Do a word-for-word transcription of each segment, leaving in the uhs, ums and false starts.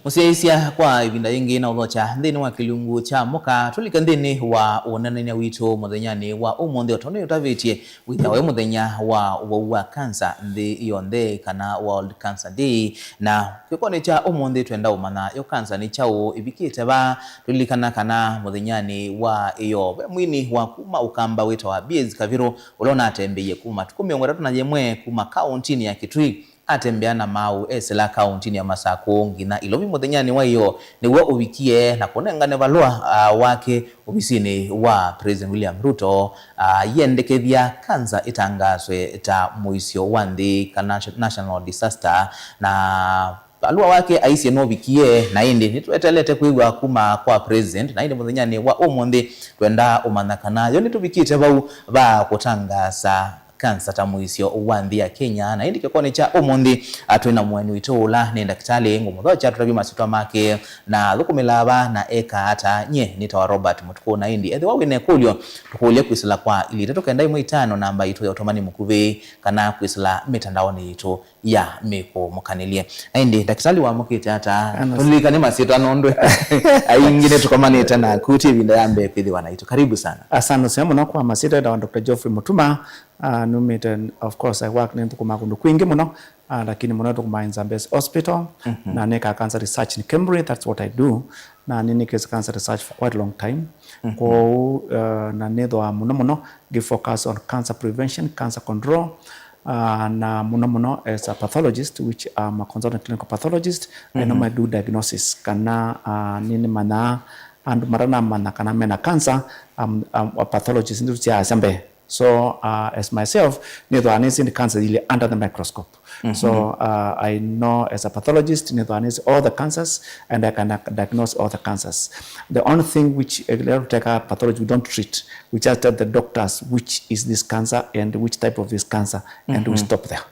Mũsyaĩĩsya kwa ĩvinda yĩngĩ na ũthokya nthĩnĩ wa kĩlungu kya mũka, tũlike nthĩnĩ wa ũneenany'a witũ mũthenyanĩ wa ũmũnthĩ, o tondũ nĩũtavĩtye wĩthĩa wĩ mũthenya wa ũwau wa kansa nthĩ yonthe, kana World Cancer Day. Na kĩkonĩ kya ũmũnthĩ, twenda ũmanya yo kansa nĩ kyaũ, ĩvikĩte va? Tũlilikana kana mũthenyanĩ wa ĩyo, ve mwini wa kuma Ũkamba wĩtawa Bies Kavirũ, ũla ũnatembeie kuma matukũ mĩongo ĩtatũ na yĩmwe kuma kaũntinĩ ya Kitui, atembea na maaũ esĩla kaũntinĩ ya Masakũ nginya Ilovi mũthenyanĩ wa ĩyo, nĩw'o ũvikie na kũnengane valũa, ah, wake ovisinĩ wa President William Ruto, ah, yendekethya kanza ĩtangaswe ta mũisyo wa nthĩ, kana nation-, national disaster. Na valũa wake aisye nũvikie, na ĩndĩ nĩtweteelete kwĩw'a kuma kwa President, na ĩndĩ mũthenyanĩ wa ũmũnthĩ twenda ũmanya kana yo nĩtũvikĩte vau va kũtangaasa kansa ta mũisyo wa nthĩ ya Kenya. Na ĩndĩ kĩkonĩ kya ũmũnthĩ, ah, twĩ na mũeni witũ ũla nĩ ndakĩtalĩ ngũmũthokya tũtavye masyĩtwa make na athũkũmĩlaa va na ekaa ata. Nyie nĩtawa Robert Mũtukũ, na ĩndĩ ethĩwa wĩ na ĩkũlyo, tũkũlye kwĩsĩla kwa ilĩ itatũ kenda ĩmwe itano, namba yitũ ya ũtũmani mũkuvĩ, kana kwĩsĩla mĩtandaonĩ yitũ ya mĩkũmũkanĩlye. Na ĩndĩ ndakĩtalĩ wamũkĩte ata? Ana- Tũlilikane masyĩtwa nũndũ aingĩ nĩtũkomanĩte naku, ti ĩvinda ya mbee kwĩthĩwa naitũ. Karibu sana. Asante sana mũno. Kwa masyĩtwa, nĩtawa Doctor Geoffrey Mutuma. Ah, numĩte, of course, I work, nĩnthũkũmaa kũndũ kwingĩ mũno, ah, lakini mũno nĩthũkũmaa in Zambezi Hospital, na nĩkaa cancer research in Kembury, that's what I do. Na nĩnĩkĩte cancer research for quite a long time. Kwoou, uh, na nĩthĩawa mũno mũno ngĩ focus on cancer prevention, cancer control, uh, na mũno mũno as a pathologist, which I'm a consultant clinical pathologist, I normally do diagnosis, kana, uh, nĩnĩmanyaa andũ matanamanya kana mena cancer, um, um, a pathologist nĩtũsyaasya mbee. So, uh, as myself, nĩthĩawa nĩsĩ nĩ cancer ilĩ under the microscope. So, uh, I know as a pathologist, nĩthĩawa nĩsĩ all the cancers, and I can diagnose all the cancers. The only thing which, uh, take a pathology, we don't treat. We just tell the doctors which is this cancer and which type of this cancer, and we stop there.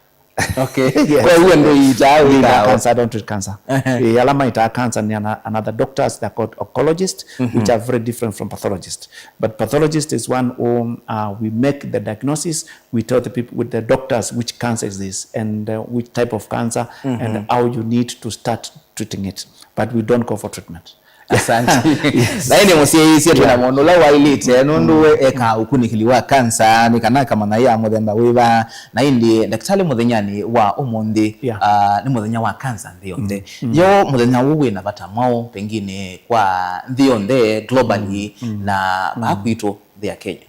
Okay. Yes. Kwa hiyo ndio itaa. Ndio wĩkawa. Cancer, I don't treat cancer. Ehe. Eh, ala maitaa cancer ni ana-, another doctors, they're called oncologist, which are very different from pathologist. But pathologist is one who, uh, we make the diagnosis, we tell the people, with the doctors, which cancer is this and, uh, which type of cancer and how you need to start treating it. But we don't go for treatment. Asante. Yes. Na ĩndĩ mũsyaĩĩsya twĩ na mũndũ ũla waĩlĩte, nũndũ we ekaa ũkunĩkĩli wa kansa, nĩ kana akamanya ya mũthemba wĩva. Na ĩndĩ ndakĩtalĩ, mũthenyanĩ wa ũmũnthĩ, ah, nĩ mũthenya wa kansa nthĩ yonthe. Yo mũthenya ũũ wĩ na vata mwaũ pengine kwa nthĩ yonthe, globally, na vaa kwitũ nthĩ ya Kenya?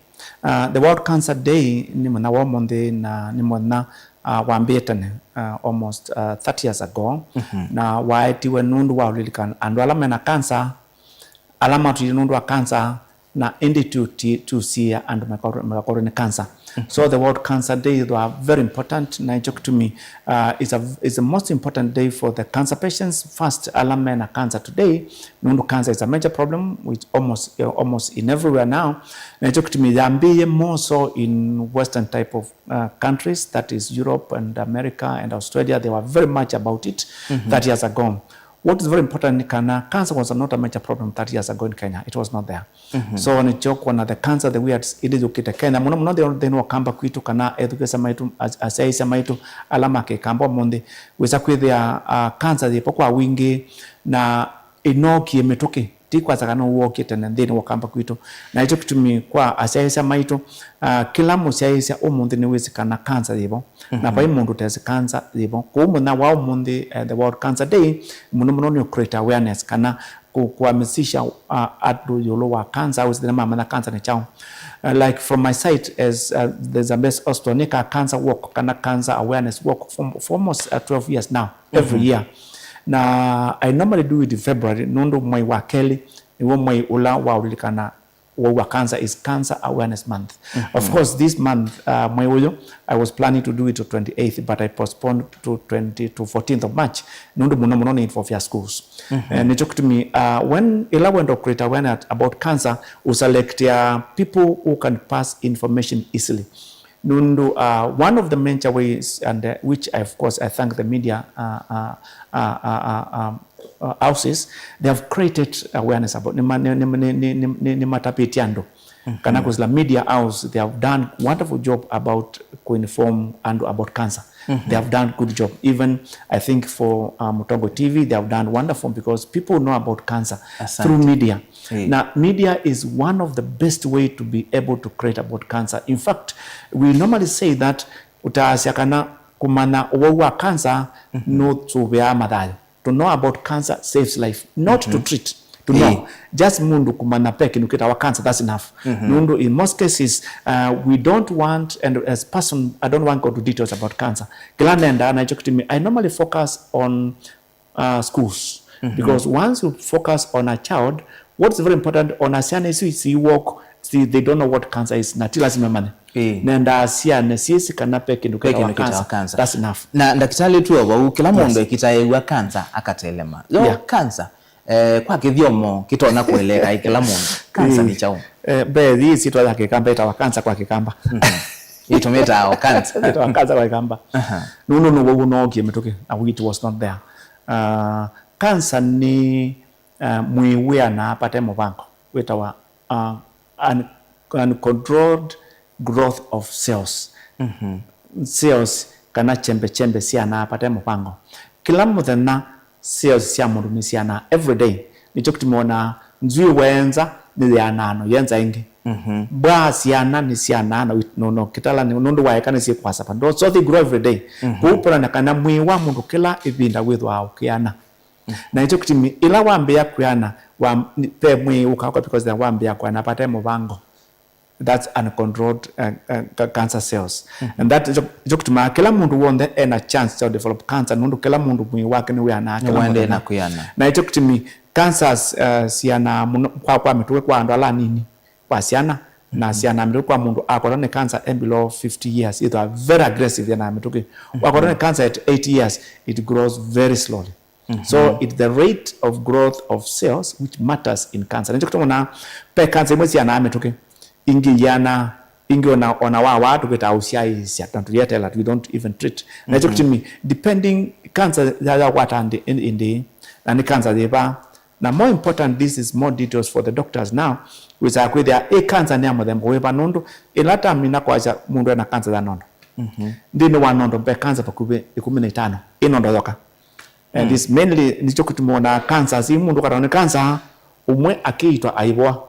Uh, the World Cancer Day nĩ mũthenya wa ũmũnthĩ, na nĩ mũthenya, uh, wambĩĩe tene, uh, almost, uh, thirty years ago. Na waetiwe nũndũ wa ũlilikana andũ ala mena cancer, ala matw'ĩte nũndũ wa cancer, na ĩndĩ tu-, ti-, tusiĩa andũ makakorwe, makakorwe nĩ cancer. So the World Cancer Day is a very important, na nĩkyo kĩtumi, uh, is a, is the most important day for the cancer patients. First, ala mena cancer today, nũndũ cancer is a major problem which almost, uh, almost in everywhere now. Na nĩkyo kĩtumi yambĩĩe more so in Western type of, uh, countries, that is Europe and America and Australia. They were very much about it thirty years ago. What is very important nĩ kana cancer was not a major problem thirty years ago in Kenya. It was not there. So nĩkyo kwona the cancer, the way it's, ĩndĩ yũkĩte Kenya, mũno mũno nthĩ-, nthĩnĩ wa Ũkamba kwitũ, kana ethukĩĩsya maitũ, as-, asyaĩĩsya maitũ ala ma Kĩkamba ũmũnthĩ, wĩsa kwĩthĩa, uh, cancer yĩvo kwa wingĩ, na ĩnookie mĩtũkĩ, ti kwasya kana wookie tene nthĩnĩ wa Ũkamba kwitũ. Na nĩkyo kĩtumi kwa asyaĩĩsya maitũ, uh, kĩla mũsyaĩĩsya ũmũnthĩ nĩwĩsĩ kana cancer yĩvo, na vai mũndũ ũtesĩ cancer yĩvo. Kwoou mũthenya wa ũmũnthĩ, uh, the World Cancer Day, mũno mũno nĩ create awareness, kana kũ-, kũhamasisha, uh, andũ ĩũlũ wa cancer, au sithe mamanya cancer nĩ kyaũ. Uh, like from my side as, uh, the Zambezi Hospital, nĩkaa cancer walk kana cancer awareness walk for, for almost, uh, twelve years now, every year. Na I normally do it in February, nũndũ mwei wa kelĩ nĩw'o mwei ũla wa ũlilikana ũwau wa cancer, is Cancer Awareness Month. Of course, this month, uh, mwei ũyũ, I was planning to do it to twenty-eighth, but I postponed to twenty, to fourteenth of March, nũndũ mũno mũno nĩ involve ya schools. Eh, nĩkyo kĩtumi, uh, when, ĩla wenda create awareness about cancer, ũselectia people who can pass information easily. Nũndũ, uh, one of the major ways, and, uh, which I, of course, I thank the media, uh, uh, uh, uh, um, uh, houses, they have created awareness about, nĩma-, nĩ-, nĩ-, nĩmatavĩtye andũ Kana kũsila media house, they have done wonderful job about kũinform andũ about cancer. They have done good job. Even, I think, for, uh, Mũtongo T V, they have done wonderful because people know about cancer through media. Na media is one of the best way to be able to create about cancer. In fact, we normally say that ũtaasya kana kũmanya ũwau wa cancer nũsũvĩaa mathayũ. To know about cancer saves life, not to treat. To know. Just mũndũ kũmanya pe kĩndũ kĩtawa cancer, that's enough. Nũndũ in most cases, uh, we don't want, and as person, I don't want to go to details about cancer. Kĩla nendaa nakyo kĩtumi, I normally focus on, uh, schools. Because once you focus on a child, what's very important on a syana isu, si walk, si, they don't know what cancer is, na ti lazima manye. Nendaa syana syĩsĩ kana pe kĩndũ kĩtawa cancer. That's enough. Na ndakĩtalĩ tu o vau, kĩla mũndũ ekĩtaĩw'a cancer akatelema. Yo cancer, eh, kwa kĩthyomo kĩtonya kũeleka ĩ kĩla mũndũ. Cancer nĩ kyaũ? Eh, mbee, yĩ syĩtwa ya Kĩkamba ĩtawa cancer kwa Kĩkamba. Ĩtũmĩtaa o cancer. Ĩtawa cancer kwa Kĩkamba. Nũndũ nũwau ũnookie mĩtũkĩ, na it was not there. Uh, cancer nĩ, uh, mwĩĩ wĩanaa pate mũvango wĩtawa, uh, un-, uncontrolled growth of cells. Cells kana chembe chembe syanaa pate mũvango. Kĩla mũthenya cells sya mũndũ nĩsyanaa every day. Nĩkyo kĩtumi wonaa nzw'ĩ wenza nĩyanaa no yenza ĩngĩ. Mbwaa syana nĩsyanaa no, no, no kĩtala nĩ, nũndũ waeka nĩsyĩkwasa vandũ. So they grow every day. Kũu kwonany'a kana mwĩĩ wa mũndũ kĩla ĩvinda wĩthwaa ũkĩana. Na nĩkyo kĩtumi ĩla wambĩĩa kwĩana, wa, ve mwĩĩ ũkakwa because then wambĩĩa kwĩana vate mũvango. That's uncontrolled, uh, uh, ca-, cancer cells. And that nĩkyo kĩtumaa kĩla mũndũ w'onthe ena chance ya develop cancer, nũndũ kĩla mũndũ mwĩĩ wake nĩwĩanaa kĩla mũthenya. Na nĩkyo kĩtumi cancers, uh, sianaa mũno kwa, kwa mĩtũkĩ kwa andũ ala anini, kwa syana, na sianaa mĩtũkĩ kwa mũndũ akwatwa nĩ cancer e below fifty years, ĩthwa very aggressive yanaa mĩtũkĩ. Wakwatwa nĩ cancer at eighty years, it grows very slowly. So it's the rate of growth of cells which matters in cancer. Nĩkyo kĩtumi wonaa ve cancer imwe sianaa mĩtũkĩ, ingĩ iana, ingĩ ona, ona wa, wa tũkĩtaa ũsyaĩĩsya, na tũyetela, we don't even treat. Na nĩkyo kĩtumi, depending cancer ya, yakwata ndi, ĩndĩĩ, na nĩ cancer yĩva. Na more important, this is more details for the doctors now, wĩsaa kwĩthĩa ĩ cancer nĩ ya mũthemba wĩva, nũndũ ĩla tamina kwasya mũndũ ena cancer ya nondo. Nthĩnĩ wa nondo ve cancer vakuvĩ ĩkũmi na itano ĩ nondo yoka. And this mainly nĩkyo kĩtumi wonaa cancers ii mũndũ ũkatwa nĩ cancer, ũmwe akĩitwa aivoa,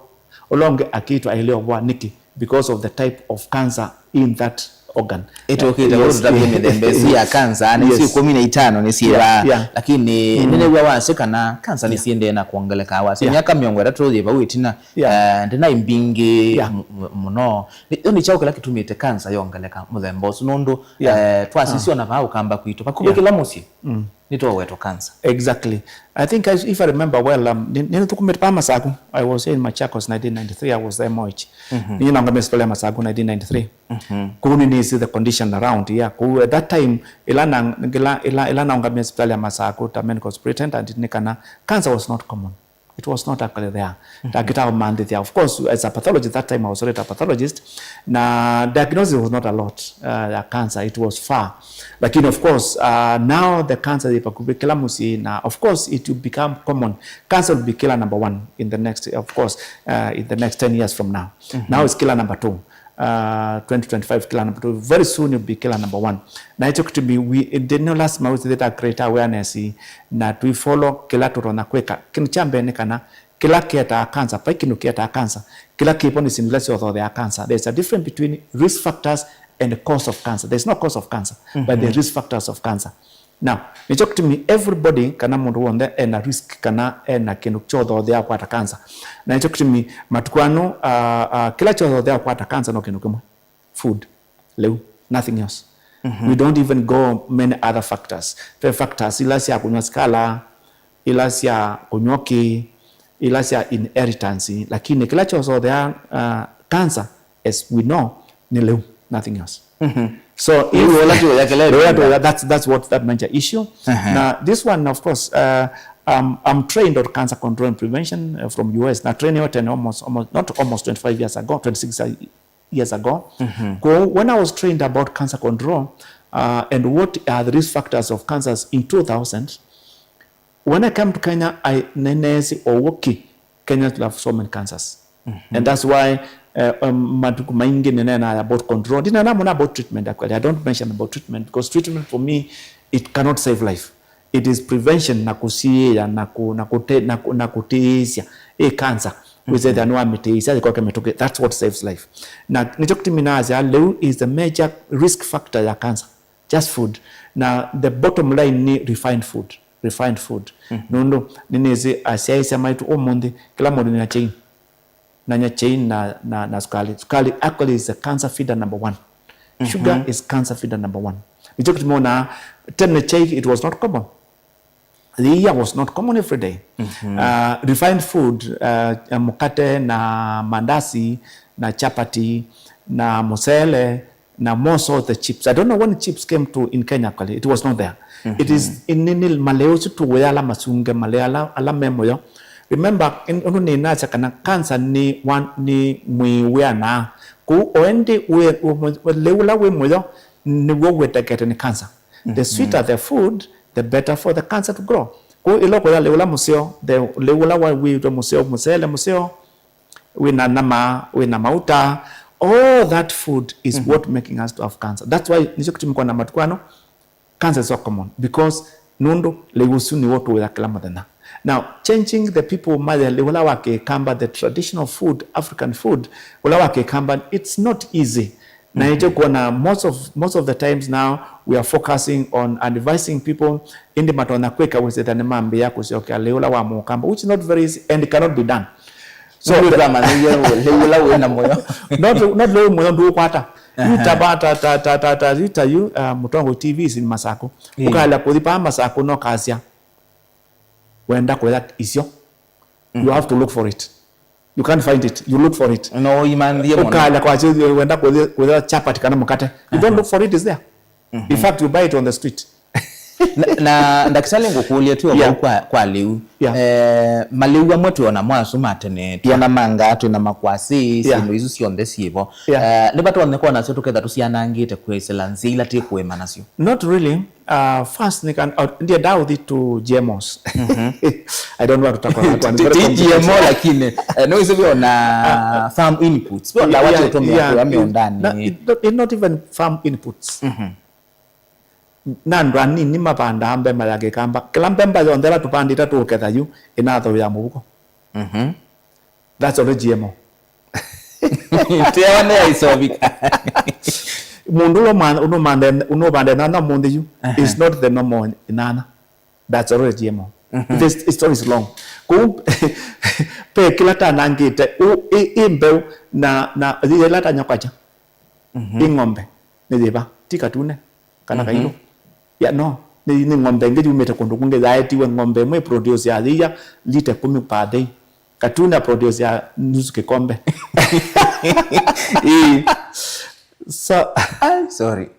ũla ũngĩ akĩitwa ailea ũvoa. Nĩkĩ? Because of the type of cancer in that organ. Ĩtũkĩte ũtavye mĩthemba ĩsu ya cancer, nĩ isu ĩkũmi na itano nĩ syĩva, lakini nĩnew'a wasya kana cancer nĩsiendee na kwongeleka. Wasya myaka mĩongo ĩtatũ yĩ vau ĩtina, eh, ndĩna imbingĩ mũno. Nĩ, nĩ kyaũ kĩla kĩtumĩte cancer yongeleka mũthemba ũsu? Nũndũ, eh, twasisya ona vaa ũkamba kwitũ, vakuvĩ kĩla mũsyĩ nĩtwowetwe cancer. Exactly. I think I, if I remember well, um, nĩ, nĩnĩthũkũmĩte pa Masaku. I was here in Machakos nineteen ninety-three, I was the M O H. Nĩnĩnaũngamie sivitali ya Masaku nineteen ninety-three. Kũu nĩnĩsĩ the condition around, yeah. Kũu at that time, ĩla na, ĩla, ĩla, ĩla naũngamie sivitali ya Masaku ta medical superintendent, nĩ kana cancer was not common. It was not actually there. Ndakĩtaa ũmanthĩthya. Of course, as a pathologist, that time I was already a pathologist, na diagnosis was not a lot, uh, ya cancer. It was far. Lakini of course, uh, now the cancer yĩ vakuvĩ kĩla mũsyĩ, na of course it will become common. Cancer will be killer number one in the next, of course, uh, in the next ten years from now. Now it's killer number two. Uh, twenty twenty-five killer number two, very soon you'll be killer number one. Na ĩkyo kĩtumi we, nĩ lazima wĩsĩ that create awareness, na tũifollow kĩla tũtonya kwĩka. Kĩndũ kya mbee nĩ kana kĩla kĩetaa cancer, vai kĩndũ kĩetaa cancer, kĩla kĩvo nĩ syĩndũ ila syothotheaa cancer. There's a difference between risk factors and cause of cancer. There's no cause of cancer, but the risk factors of cancer. Now, nĩkyo kĩtumi everybody, kana mũndũ w'onthe ena risk, kana ena kĩndũ kyothotheaa kũkwata cancer. Na nĩkyo kĩtumi matukũ aa, uh, uh, kĩla kyothotheaa kũkwata cancer no kĩndũ kĩmwe, food, lĩu, nothing else. We don't even go many other factors. Ve factors ila sya kũnywa sikala, ila sya kũnywa ũkĩ, ila sya inheritance, lakini kĩla kyothotheaa, uh, cancer, as we know, nĩ lĩu, nothing else. So, ĩu ola tu ya kelele, that's, that's what that major issue. Na this one, of course, uh, um, I'm trained on cancer control and prevention, uh, from U S. Na train yote ni almost, almost, not almost twenty-five years ago, twenty-six years ago. Kwa, when I was trained about cancer control, uh, and what are the risk factors of cancers in two thousand, when I came to Kenya, I neneesĩ o ũkĩ Kenyans will have so many cancers. And that's why uh, um, matuku maingĩ nĩneenaa about control. Ndinena mũno about treatment actually. I don't mention about treatment because treatment for me, it cannot save life. It is prevention na kũsiĩĩa na kũ, na kũte, na, kũ, na kũtĩĩsya ĩ cancer. Wĩsethĩa nĩwamĩtĩĩsya ĩkoke mĩtũkĩ. That's what saves life. Na nĩkyo kĩtumi naasya lĩu is the major risk factor ya cancer. Just food. Na the bottom line nĩ refined food. Refined food. Nũndũ nĩnĩsĩ asyaĩĩsya maitũ ũmũnthĩ kĩla mũndũ nĩna chain. Nanya chain na, na, na sukali. Sukali actually is a cancer feeder number one. Sugar is cancer feeder number one. Nĩkyo kĩtumi wonaa tene chai, it was not common. Yĩia was not common every day. Uh, refined food, uh, mũkate na mandasi na chapati na mũsele na more so the chips. I don't know when chips came to in Kenya actually. It was not there. It is in, in, in maleo ũsu tũwĩa ala masunge, maleo ala, ala me mũyo. Remember, in- ũndũ nĩnasya kana cancer nĩ one, nĩ mwĩĩ wĩanaa. Kũu o ĩndĩ wĩ- wĩ- lĩu ũla wĩ mũyo nĩw'o wĩtekete nĩ cancer. The sweeter the food, the better for the cancer to grow. Kũu ĩla ũkũya lĩu ũla mũseo, the lĩu ũla wa- wĩĩtwe mũseo, mũsele mũseo, wĩna nama, wĩna mauta, all that food is what making us to have cancer. That's why nĩkyo kĩtumi kwona matukũ ano cancer is so common because nũndũ lĩu ũsu nĩw'o tũũya kĩla mũthenya. Now, changing the people maye lĩu ũla wa kĩkamba, the traditional food, African food, ũla wa kĩkamba, it's not easy. Na nĩkyo kuona most of, most of the times now we are focusing on advising people ĩndĩ matonya kwĩka wĩsĩthya nĩmambĩĩa kũsyokea lĩu ũla wa mũkamba, which is not very easy and cannot be done. So, nĩwĩtwamanyĩie lĩu ũla wĩ na mũyo. Not, not lĩu mũyo ndũũkwata. Yu ta ba- ta- ta- ta- ta- ta- yu ta yu, uh, Mũtongoi T V ici nĩ Masakũ. Ũkaela kũthi paa Masakũ no kasya wenda kũya isyo. You have to look for it. You can't find it. You look for it. No, imanthie mũno. Ũkaela kwasya wenda kũthi- kũya chapati kana mũkate. You don't look for it, is there? In fact, you buy it on the street. Na, na ndakĩtalĩ ngũkũlya twĩ o vau kwa, kwa lĩu. Yeah. Eh, malĩu amwe twĩ o namo asu ma tene, twĩ o na manga, twĩ na makwasĩ, syĩndũ isu syonthe syĩvo. Yeah. Eh, nĩvatonyeka o nasyo tũketha tũsyanangĩte kwĩsĩla nzĩa ila twĩ kũĩma nasyo? Not really. Uh, first, nĩ kan- uh, ndiendaa ũthi to G M Os. I don't want to talk about that one. It's very complicated. Ti G M O lakini, eh, no ĩsĩ o na farm inputs. Sio ndawa, yeah, tũtũmĩa kũya mĩũndanĩ. Not, not even farm inputs. Na andũ anini mavandaa mbemba ya kĩkamba. Kĩla mbemba yonthe ĩla tũvandĩte tũũketha yu ĩnathũĩa mũvuko. That's already G M O. Tĩawa nĩ yaisovika. Mũndũ ũla ũma- ũnũmande- ũnũvande nyanya mũnthĩ yu is not the normal nyanya. That's already G M O. The st- story is long. Kũu pe kĩla tanangĩte ũ- ĩ- ĩ mbeũ na na yĩla tanya kwacha. Ĩ ng'ombe nĩ yĩva? Ti katune kana kairũ? Ya, no, nĩ, nĩ ng'ombe ĩngĩ yumĩte kũndũ kũngĩ yaetiwe. Ng'ombe ĩmwe ĩproduce ya yĩia lita ĩkũmi per day. Katune aproduce ya nusu kĩkombe. Ĩĩ. So, ai, sorry.